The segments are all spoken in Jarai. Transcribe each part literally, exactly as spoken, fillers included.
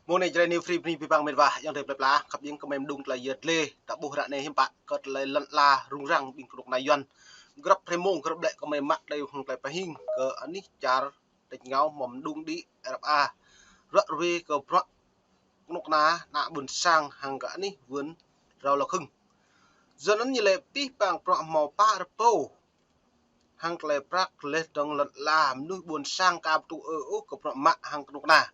Mơ̆ng anai Jrai New Free bơni abih bang met wa, ayŏng adơi plơi pla, khăp hing kơmơi mơdung tơlơi yơh tơlơi, ta ƀuh ră anai hiư̆m pă kơ tơlơi lŏn ala rŭng răng ƀing kơnuk kơna Yuăn. Grăp hrơi mông, grăp ƀlĕ kơmơi mă đơi hăng tơlơi pơhing kơ anih čar tač rơngiao mơ̆ng mơdung đĭ rơpa. Ră ruai kơ bruă kơnuk kơna, ană ƀôn sang hăng kơ anih vườn rau lŏ khưng. Yua anŭn ñu lĕ abih bang bruă hmâo pă rơbâo hăng tơlơi prăk laih dơ̆ng lŏn ala mơnuih ƀôn sang aka ƀu tŭ ư ôh kơ bruă mă hăng kơnuk kơna.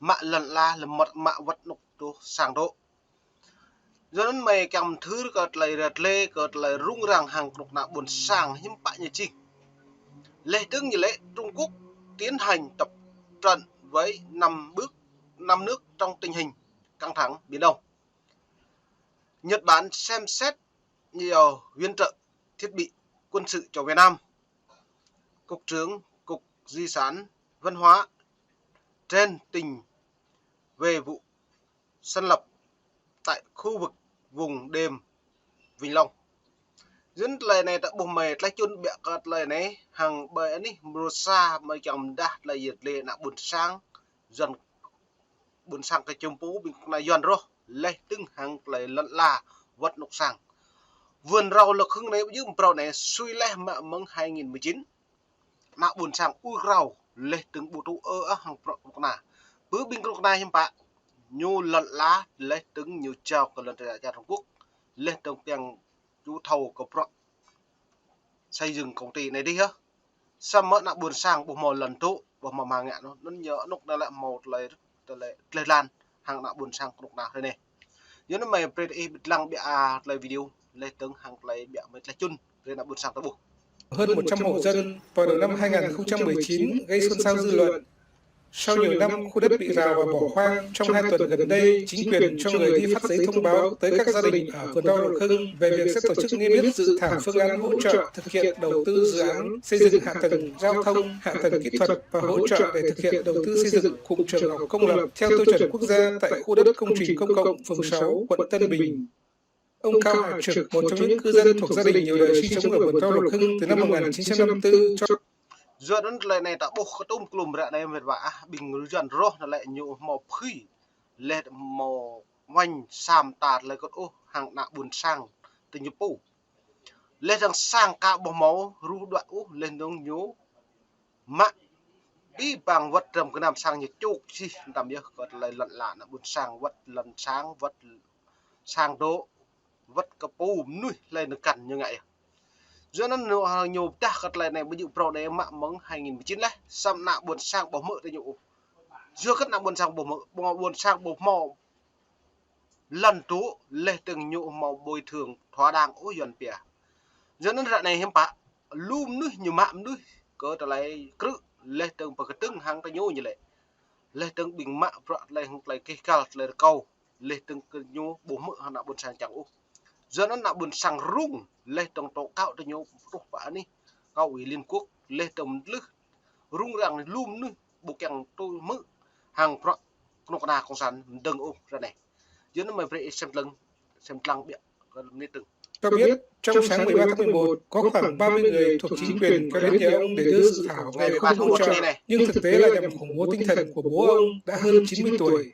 Mă lŏn ala lơmơ̆t mă wơ̆t anŏ tuh sang dŏ. Yua anŭn mơi kiăng mơthưr kơ tơlơi rơtlê, kơ tơlơi rŭng răng hăng kơnuk kơna ƀôn sang hiư̆m pă ñu jing. Laih dơ̆ng ñu lĕ Trung Quốc tiến hành tập trận với năm bước, năm nước trong tình hình căng thẳng Biển Đông. Nhật Bản xem xét nhiều viện trợ thiết bị quân sự cho Việt Nam. Cục trưởng Cục Di sản Văn hóa trên tỉnh về vụ sân lập tại khu vực vùng đệm Vĩnh Long. Yua anŭn tơlơi anai ta ƀuh mơi tlaih čun biă kơ tơlơi anai hăng ƀơi anih mrô sa mơi kiăng mơdah tơlơi yơh tơlơi ană ƀôn sang, Yuăn ƀôn sang kơ čơmpŭ ƀing kơnuk kơna Yuăn rŏh, laih dơ̆ng hăng tơlơi lŏn ala wơ̆t anŏ sang. Vườn rau lŏ khưng anai ƀu djơ̆ mơ̆ng phrâo anai, sui laih mă mơ̆ng hai nghìn mười chín. Ană ƀôn sang ur krao, laih dơ̆ng ƀu tŭ ư ôh hăng bruă kơnuk kơna. Bơ ƀing kơnuk kơna hiư̆m pă, ñu lŏn ala, laih dơ̆ng ñu jao kơ lŏn tơnah čar Trung Quốc, laih dơ̆ng kiăng ñu thâo kơ bruă xây dựng công ty anai dih yơh. Samơ̆ ană ƀôn sang ƀu hmâo lŏn dŏ, ƀu hmâo mơ̆ng ngă anŭn, anŭn ñu anŏ anai lĕ hmâo tơlơi, tơlơi tlaih lan hăng ană ƀôn sang kơnuk kơna hrơi anai. Yua anŭn mơi brơi ih ƀĭt lăng biă, a, tơlơi video laih dơ̆ng hăng tơlơi biă mơi tlaih čun brơi ană ƀôn sang ta ƀuh. Hơn một trăm hộ dân vào đầu năm hai nghìn không trăm mười chín gây xôn xao dư luận. Sau nhiều năm, khu đất bị rào và bỏ hoang, trong hai tuần gần đây, chính quyền cho người đi phát giấy thông báo tới các gia đình ở vườn rau Lộc Hưng về việc sẽ tổ chức niêm yết dự thảo phương án hỗ trợ thực hiện đầu tư dự án xây dựng hạ tầng giao thông, hạ tầng kỹ thuật và hỗ trợ để thực hiện đầu tư xây dựng cụm trường học công lập theo tiêu chuẩn quốc gia tại khu đất công trình công cộng phường sáu, quận Tân Bình. Ông Cao Hải Trực, một trong những cư dân thuộc gia đình nhiều đời sinh sống ở vườn rau Lộc Hưng từ năm một nghìn chín trăm năm tư, cho Yua anŭn tơlơi anai ta ƀuh kơ tŭm klum ră anai met wa ah, ƀing Yuăn rŏh anai lĕ ñu hmâo phui, laih hmâo wơ̆ng sam ta tơlơi kơt ôh hăng ană ƀôn sang tơ ñu pô. Laih dơ̆ng sang aka ƀu hmâo ruh đuaĭ ôh, laih dơ̆ng ñu mă abih bang wơ̆t dram gơnam sang ñu čuk čih tăm yơh kơ tơlơi lŏn ala ană ƀôn sang, wơ̆t lŏn sang, wơ̆t sang dŏ, wơ̆t kơ pô mơnuih hlơi nơ̆ng kăn ñu ngă yơh. Yua anŭn ñu, ñu pơdah kơ tơlơi anai ƀu djơ̆ phrâo anai mă mơ̆ng hai nghìn mười chín laih, samơ̆ ană ƀôn sang ƀu hmư̆ tơ ñu ôh. Yua kơ ană ƀôn sang ƀu hmư̆, ƀôn sang ƀu hmâo lŏn dŏ, laih dơ̆ng ñu hmâo bồi thường thỏa đáng ôh Yuăn pia. Yua anŭn ră anai hiư̆m pă, lu mơnuih ñu mă mơnuih kơ tơlơi krư̆, laih dơ̆ng pơkơdơ̆ng hăng tơ ñu ñu lĕ. Laih dơ̆ng ƀing mă bruă tơlơi hăng tơlơi keh kăl tơlơi rơkâo, laih dơ̆ng kơ ñu ƀu hmư̆ hăng ană ƀôn sang čang ôh. Yua anŭn ană ƀôn sang rŭng, laih dơ̆ng tŏ kâo tơ ñu truh pơ anih Cao ủy Liên Quốc, laih dơ̆ng mơdlưh rŭng răng lu mơnuih ƀu kiăng tui hmư̆ hăng bruă kơnuk kơna cộng sản mơdơ̆ng ôh ră anai. Yua anŭn mơi brơi ih sem lăng, sem lăng biă kơ mơnit dơ̆ng. Cho biết, trong sáng mười ba tháng mười một, có khoảng ba mươi người thuộc chính quyền kéo đến nhà ông để đưa dự thảo về khung hỗ trợ, nhưng thực tế là nhằm khủng bố tinh thần của bố ông đã hơn chín mươi tuổi.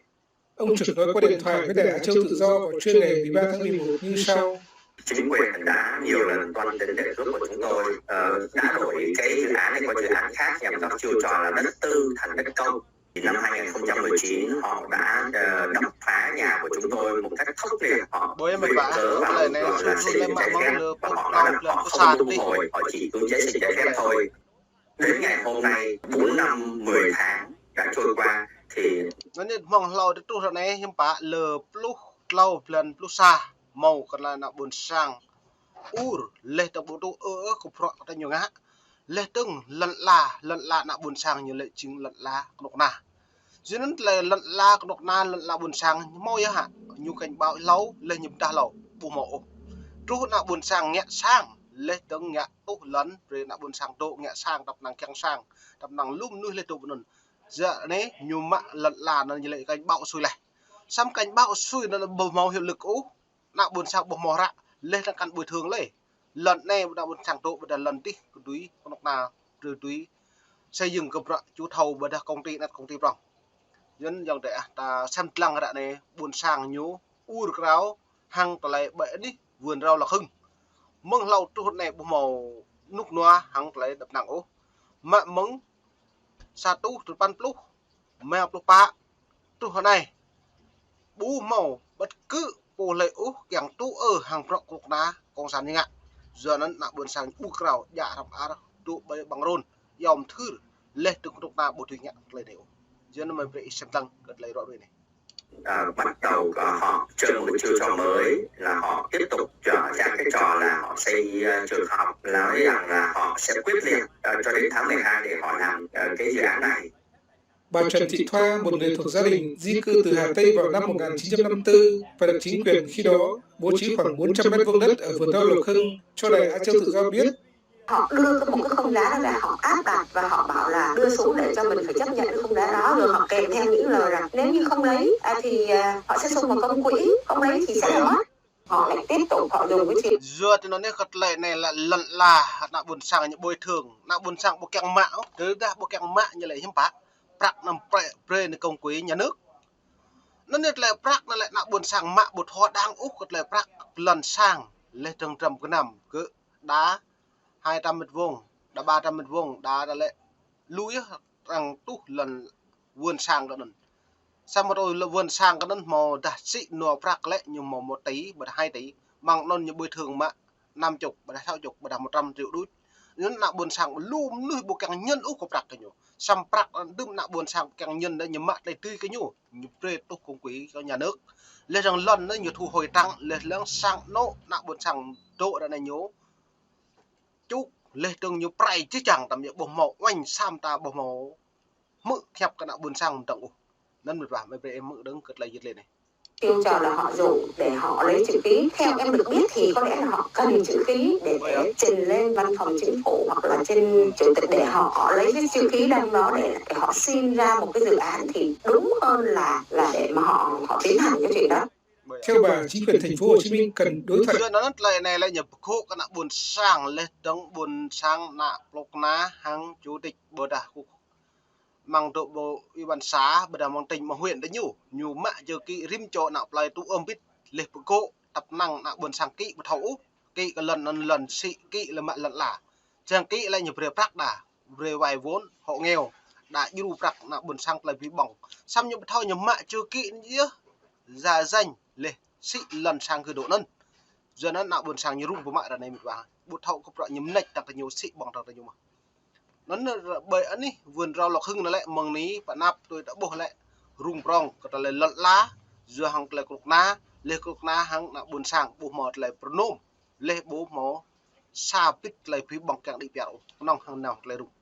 Ông Trực nói qua điện thoại với Đài Á Châu Tự Do vào trưa ngày mười ba tháng mười một như sau. Chính quyền đã nhiều lần toàn tỉnh đề xuất của chúng tôi, ờ, đã đổi cái dự án này qua dự án khác nhằm đắp chiêu trò là đất tư thành đất công. Thì năm hai nghìn không trăm mười chín, họ đã, ờ, đập phá nhà của chúng tôi một cách khốc liệt. Họ viện cớ vào gọi là xây dựng trái phép và họ nói là họ không thu hồi, họ chỉ cưỡng chế xây trái phép thôi. Đến ngày hôm nay, bốn năm mười tháng đã trôi qua, thì Anŭn ñu hmâo hlâo tơ truh ră anai hiư̆m pă lơ pluh klâo blan pluh sa hmâo kơ ană ƀôn sang ur, laih dơ̆ng ƀu tŭ ư ôh kơ bruă kơ tơ ñu ngă. Laih dơ̆ng lŏn ala, lŏn ala ană ƀôn sang ñu lĕ jing lŏn ala kơnuk kơna. Yua anŭn tơlơi lŏn ala kơnuk kơna, lŏn ala ƀôn sang hmâo yơh hă, ñu cảnh báo hlâo, laih ñu pơdah hlâo, ƀu hmâo ôh. Truh ană ƀôn sang ngă sang, laih dơ̆ng ngă tuh lŏn, brơi ană ƀôn sang dŏ ngă sang, tăp năng kiăng sang, tăp năng lu mơnuih laih dŏ pơ anŭn. Yua anai ñu mă lŏn ala anŭn ñu lĕ cảnh báo sui laih. Samơ̆ cảnh báo sui anŭn ƀu hmâo hiệu lực ôh. Ană ƀôn sang ƀu hmâo hră, laih dơ̆ng kăn bồi thường lĕ. Lŏn anai ană ƀôn sang dŏ ƀôdah lŏn dih kơ dưi kơnuk kơna, kơ dưi xây dựng kơ bruă ču thâo ƀôdah công ty anŭn công ty prŏng. Yua anŭn yơh tơ ah, ta sem lăng ră anai ƀôn sang ñu ur krao hăng tơlơi ƀơi anih vườn rau lŏk hưng. Mơ̆ng hlâo truh anai ƀu hmâo rơnŭk rơnua hăng tơlơi djăp năng ôh. Mă mơ̆ng sa rơtuh duapăn pluh, rơma pluh pă truh anai ƀu hmâo bất cứ pô hlơi ôh kiăng tŭ ư hăng bruă kơnuk kơna cộng sản ñu ngă. Yua anŭn ană ƀôn sang ƀu krao djă hrăm ar dŏ ƀơi ƀăng rôn, yom thưr, laih dơ̆ng kơnuk kơna ƀu dưi ngă tơlơi anai ôh. Yua anŭn mơi brơi ih sem lăng kơ tơlơi ră ruai anai. Ờ, bắt đầu, ờ, họ chơi một cái chiêu trò mới là họ tiếp tục, ờ, ra cái trò là họ xây, ờ, trường học, nói rằng là họ sẽ quyết liệt, ờ, cho đến tháng mười hai để họ làm, ờ, cái dự án này. Bà Trần Thị Thoa, một người thuộc gia đình di cư từ Hà Tây vào năm một ngàn chín trăm năm tư và được chính quyền khi đó bố trí khoảng bốn trăm mét vuông đất ở vườn rau Lộc Hưng cho Đài Á Châu Tự Do biết. Họ đưa ra một cái khung giá là họ áp đặt và họ bảo là đưa xuống để cho mình phải chấp nhận cái khung giá đó, rồi họ kèm theo những lời rằng nếu như không lấy, à, thì, à, họ sẽ xung vào công quỹ, không lấy thì sẽ là mất. Họ lại tiếp tục họ dùng cái chuyện. Yua tui anŭn yơh kơ tơlơi anai lĕ lŏn ala ană ƀôn sang ñu bồi thường, ană ƀôn sang ƀu kiăng mă ôh, tơdah ƀu kiăng mă ñu lĕ hiư̆m pă, prăk anŭn brơi, brơi nao công quỹ nhà nước. Anŭn yơh tơlơi prăk anŭn lĕ ană ƀôn sang mă ƀu thâo đang ôh kơ tơlơi prăk lŏn sang, laih dơ̆ng dram gơnam kơ đa hai trăm mét vuông, đa ba trăm mét vuông, đa, đa lĕ lu yơh arăng tuh lŏn vườn sang kơ anŭn. Samơ̆ tui lŏn vườn sang kơ anŭn hmâo dah sĭ nua prăk lĕ ñu hmâo một tỷ, ƀôdah hai tỷ, mơ̆ng anŭn ñu bồi thường mă năm chục, ƀôdah sáu chục, ƀôdah một trăm triệu đôč. Anŭn ană ƀôn sang lu mơnuih ƀu kiăng ñen ôh kơ prăk kơ ñu. Samơ̆ prăk anŭn đưm ană ƀôn sang ƀu kiăng ñen đa ñu mă tơlơi tui kơ ñu, ñu brơi tuh công quỹ kơ nhà nước. Laih dơ̆ng lŏn anŭn ñu thu hồi trắng, laih dơ̆ng sang anŏ ană ƀôn sang dŏ ră anai ñu čuk, laih dơ̆ng ñu prai jih jang tơm yơh ƀu hmâo uănh sam ta ƀu hmâo hmư̆ hiăp kơ ană ƀôn sang mơ̆ng tơ̆ng ôh. Anŭn mơ̆n ƀă mơi brơi ih hmư̆ dơ̆ng kơ tơlơi yơh tơlơi anai. Chiêu trò là họ dụ để họ lấy chữ ký. Theo em được biết thì có lẽ là họ cần chữ ký để, để trình lên văn phòng chính phủ hoặc là trên chủ tịch để họ, họ lấy cái chữ ký đăng đó để, để họ xin ra một cái dự án thì đúng hơn là, là để mà họ, họ tiến hành cái chuyện đó. Theo bà, chính quyền thành phố Hồ Chí Minh cần đối thoại. Yua anŭn tơlơi anai lĕ ñu pơkŏ kơ ană ƀôn sang laih dơ̆ng ƀôn sang ană plŏk kơna hăng chủ tịch ƀôdah kơ mơ̆ng dŏ ƀơi ủy ban xã, ƀôdah mơ̆ng tỉnh, mơ̆ng huyện đa ñu. Ñu mă chữ ký rĭm čô ană plơi tŭ ư ƀĭt, laih pơkŏ tăp năng ană ƀôn sang ký ƀu thâo ôh, ký kơ lŏn anŭn lŏn sĭ, ký lĕ mă lŏn ala. Čang ký lĕ ñu brơi prăk đa, brơi vay vốn, hộ nghèo, đa djru prăk ană ƀôn sang tơlơi bi ƀong. Samơ̆ ñu ƀu thâo ñu mă chữ ký anŭn yơh, giả danh laih sĭ lŏn sang kơ dŏ anŭn. Yua anŭn ană ƀôn sang ñu rŭng pơmă ră anai mĕt wa. Ƀu thâo kơ prăk ñu mơneč tang tơ ñu sĭ ƀong tang tơ ñu mơ̆. Anŭn ƀơi anih vườn rau Lộc Hưng anŭn lĕ mơ̆ng anai pơ anăp tui ta ƀuh lĕ rŭng prŏng kơ tơlơi lŏn ala, yua hăng tơlơi kơnuk kơna, laih kơnuk kơna hăng ană ƀôn sang ƀu hmâo tơlơi pơrơnôm, laih ƀu hmâo sa ƀĭt tơlơi bi ƀong kiăng đĭ piar ôh, kơnơ̆ng hăng nao tơlơi rŭng.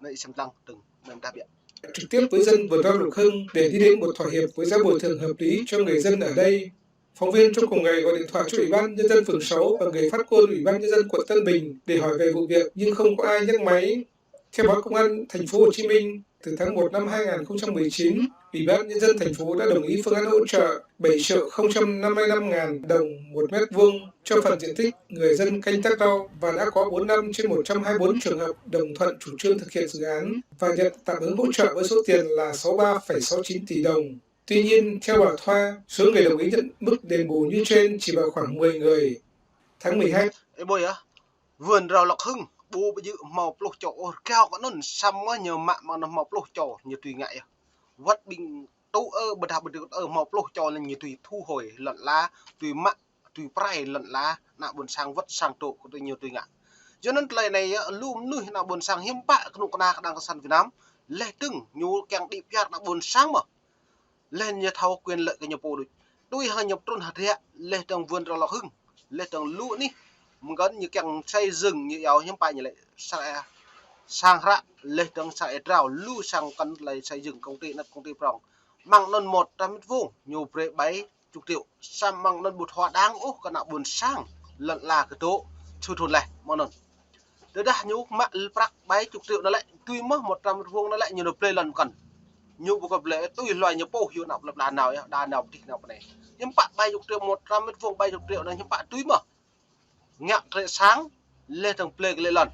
Anai ih sem lăng dơ̆ng, mơi dah biă. Trực tiếp với dân vườn rau Lộc Hưng để đi đến một thỏa hiệp với giá bồi thường hợp lý cho người dân ở đây. Phóng viên trong cùng ngày gọi điện thoại cho Ủy ban Nhân dân phường sáu và người phát ngôn Ủy ban Nhân dân quận Tân Bình để hỏi về vụ việc nhưng không có ai nhấc máy. Theo báo Công an thành phố Hồ Chí Minh, từ tháng một năm hai nghìn không trăm mười chín, Ủy ban Nhân dân thành phố đã đồng ý phương án hỗ trợ bảy triệu không trăm năm mươi lăm ngàn đồng một mét vuông cho phần diện tích người dân canh tác rau và đã có bốn mươi lăm trên một trăm hai mươi bốn trường hợp đồng thuận chủ trương thực hiện dự án và nhận tạm ứng hỗ trợ với số tiền là sáu mươi ba phẩy sáu chín tỷ đồng. Tuy nhiên, theo bà Thoa, số người đồng ý nhận mức đền bù như trên chỉ vào khoảng mười người. Tháng mười hai. Ê, ƀơi ah, vườn rau Lộc Hưng, ƀu ƀu djơ̆ hmâo pluh čô ôh, rơgao kơ anŭn, samơ̆ ñu mă mơ̆ng anŭn hmâo pluh čô, ñu tui ngă yơh. Wơ̆t ƀing tŭ ư, ƀôdah ƀing tŭ ư hmâo pluh čô anŭn ñu tui thu hồi lŏn ala, tui mă, tui prai lŏn ala, ană ƀôn sang wơ̆t sang dŏ kơ tui ñu tui ngă. Yua anŭn tơlơi anai yơh, lu mơnuih ană ƀôn sang hiư̆m pă kơnuk kơna kơđang kơ sang Việt Nam, laih dơ̆ng ñu kiăng đĭ piar ană ƀôn sang mơ̆. Laih ñu thâo quyền lợi kơ ñu pô đôč. Tui hăng ñu trŭn hơdră, laih dơ̆ng vườn rau Lộc Hưng, laih dơ̆ng lu anih, mơ̆ng kơn ñu kiăng xây dựng ñu yua hiư̆m pă ñu lĕ sa-, sang hră, laih dơ̆ng sang ê drao, lu sang kơn tơlơi xây dựng công ty anŭn công ty prŏng. Mơ̆ng anŭn một trăm mét vuông, ñu brơi bảy chục triệu, samơ̆ mơ̆ng anŭn ƀu thâo đang ôh kơ ană ƀôn sang, lŏn ala kơ dŏ, su thun laih, mơ̆ng anŭn. Tơdah ñu mă prăk bảy chục triệu anŭn lĕ, tui mơ̆ một trăm mét vuông anŭn lĕ ñu nao blơi lŏn kơn. Ñu ƀu kơ blơi, tui hluai ñu pô hyu nao plơi pla nao yơh, đa nao pơdih nao pơ anai. Hiư̆m pă bảy chục triệu, một trăm mét vuông bảy chục triệu anŭn hiư̆m pă tui mơ̆. Ngă tơlơi sang, laih dơ̆ng blơi kơ lĕ lŏn.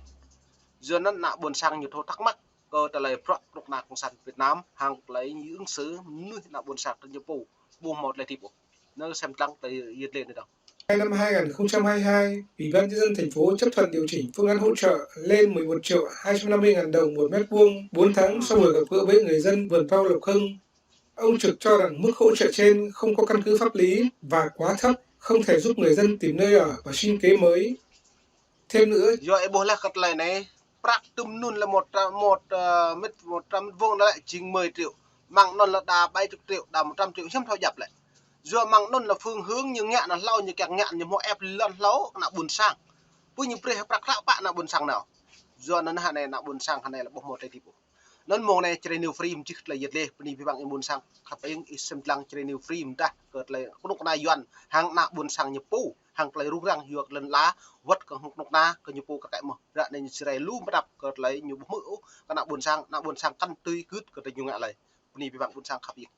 Yua anŭn ană ƀôn sang ñu thâo thắc mắc. kơ tơlơi prăk prăk na Cộng sản Việt Nam, hăng tơlơi ñu ứng xử mơnuih ană ƀôn sang kơ ñu pô, ƀu hmâo tơlơi tip ôh. Nơ sem tlang tơlơi yơh lĕ anai dong. Hai năm hai nghìn không trăm hai mươi hai, Ủy ban Nhân dân thành phố chấp thuận điều chỉnh phương án hỗ trợ lên mười một triệu hai trăm năm mươi ngàn đồng một mét vuông, bốn tháng sau buổi gặp gỡ với người dân vườn rau Lộc Hưng. Ông Trực cho rằng mức hỗ trợ trên không có căn cứ pháp lý và quá thấp, không thể giúp người dân tìm nơi ở và sinh kế mới. Thêm nữa, yua ih ƀuh laih kơ tơlơi anai, prăk tŭm anŭn lĕ một, một, ơ, mét, một trăm mét vuông anŭn lĕ jing mười triệu. Mơ̆ng anŭn lĕ đa bảy chục triệu, đa một trăm triệu, hiam thâo djăp lĕ. Yua mơ̆ng anŭn lĕ phương hướng ñu ngă anŭn hlâo, ñu kiăng ngă ñu hmâo ép lŏn hlâo kơ ană ƀôn sang. Pô ñu brơi prăk hră pă ană ƀôn sang nao. Yua anŭn hơnai ană ƀôn sang hơnai lĕ ƀu hmâo tơlơi tip ôh. Anŭn mông anai Jrai New Free mơčih tơlơi yơh lĕ, bơni abih bang ƀôn sang khăp hing, ih sem tlang Jrai New Free mơdah kơ tơlơi kơnuk kơna Yuan hăng ană ƀôn sang ñu pô, hăng tơlơi rŭng răng yua kơ lŏn ala, wơ̆t kơ hăng kơnuk kơna kơ ñu pô kơ kĕ mơ̆. Ră anai Jrai lu mơdăp kơ tơlơi ñu ƀu hmư̆ ôh kơ ană ƀôn sang, ană ƀôn sang kăn tui gưt kơ tơlơi ñu ngă lơi. Bơni abih bang ƀôn sang khăp hing.